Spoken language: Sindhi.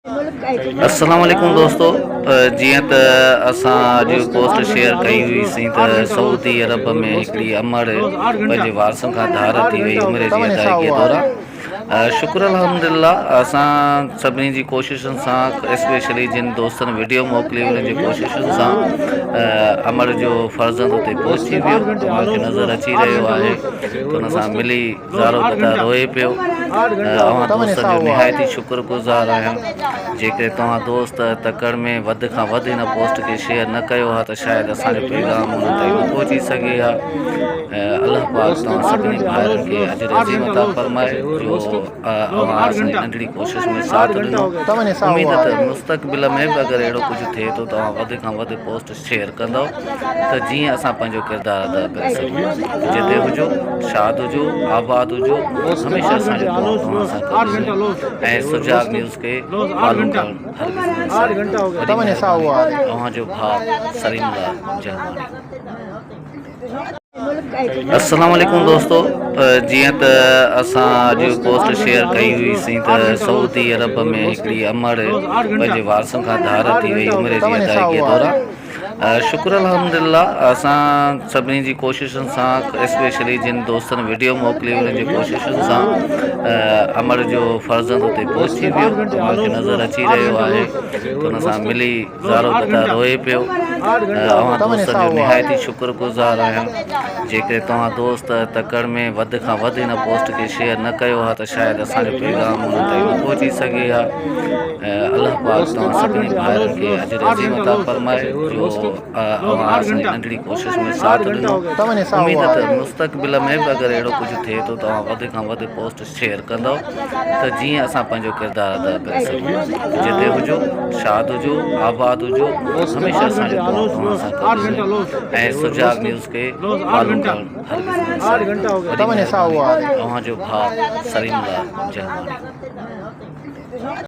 السلام عليڪم دوستو جيئن ته اسان اڄ پوسٽ شيئر ڪئي هئي سين ته سعودي عرب ۾ هڪڙي امڙ پنهنجي وارثن کان ڌار ٿي وئي عمري جي ادائيگي دوران شڪر الحمدلله اسان سڀني جي ڪوششن سان اسپيشلي جن دوستن وڊيو موڪلي انهن جي ڪوششن سان امڙ جو فرزند اتي پهچي ويو اوهان کي نظر اچي رهيو آهي ته ان سان ملي زارو قطار روئي پيو. اوهان دوستن جو نهايت ئي شڪر گذار آهيان. جيڪڏهن توهان دوست تڪڙ ۾ وڌ کان وڌ هن پوسٽ کي شيئر نه ڪيو ها ته شايد اسان جو پيغام انهن تائين نه پهچي سگهي ها. الله پاڪ توهان سڀني ڀائرن کي اجر عظيم عطا فرمائي جو اوهان اسان جي ننڍڙي ڪوشش ۾ ساٿ ڏنو. اميد ته مستقبل ۾ به اگر اهڙو ڪجهه ٿئي ٿو ته اوهان وڌ کان وڌ پوسٽ شيئر ڪندؤ ته جيئن اسان پنهنجو ڪردار ادا ڪري سگهون. جتي هجو شاد هجو آباد هجو هميشه اسان جو دعائون توهان سان گڏ رهن ۽ سجاڳ نيوز کي فالو ڪرڻ هرگز نه وساريندا. وڏي مهرباني اوهان جو ڀاء سليم الله جهرماڻي. السلام عليڪم دوستو جيئن ته اسان اڄ پوسٽ شيئر ڪئي هئي سين ته سعودي عرب ۾ هڪڙي امڙ پنهنجي وارثن کان ڌار ٿي وئي عمري جي ادائيگي دوران شڪر الحمدلله اسان سڀني جي ڪوششن سان اسپيشلي جن دوستن وڊيو موڪلي انهن جي ڪوششن سان امڙ جو فرزند اتي پهچي ويو اوهان کي نظر اچي رهيو آهي ته ان سان ملي زارو قطار روئي پيو. اوهان دوستن جو نهايت ئي شڪر گذار آهيان. جيڪڏهن توهان دوست تڪڙ ۾ وڌ کان وڌ هن پوسٽ کي شيئر نه ڪيو ها ته شايد اسان جو پيغام انهن تائين نه پهچي سگهي ها. الله پاڪ توهان سڀني ڀائرن کي اجر عظيم عطا فرمائي جو اوهان اسان جي ننڍڙي ڪوشش ۾ ساٿ ڏنو. اميد ته مستقبل ۾ به اگر اهڙو ڪجهه ٿئي ٿو ته اوهان وڌ کان وڌ پوسٽ شيئر ڪندؤ ته جيئن اسان پنهنجو ڪردار ادا ڪري سگهون. جتي هجو شاد هجو آباد هجو هميشه اسان جو دعائون توهان سان گڏ رهن ۽ سجاڳ نيوز کي فالو ڪرڻ هرگز نه وساريندا. وڏي مهرباني اوهان جو ڀاء سليم الله جهرماڻي.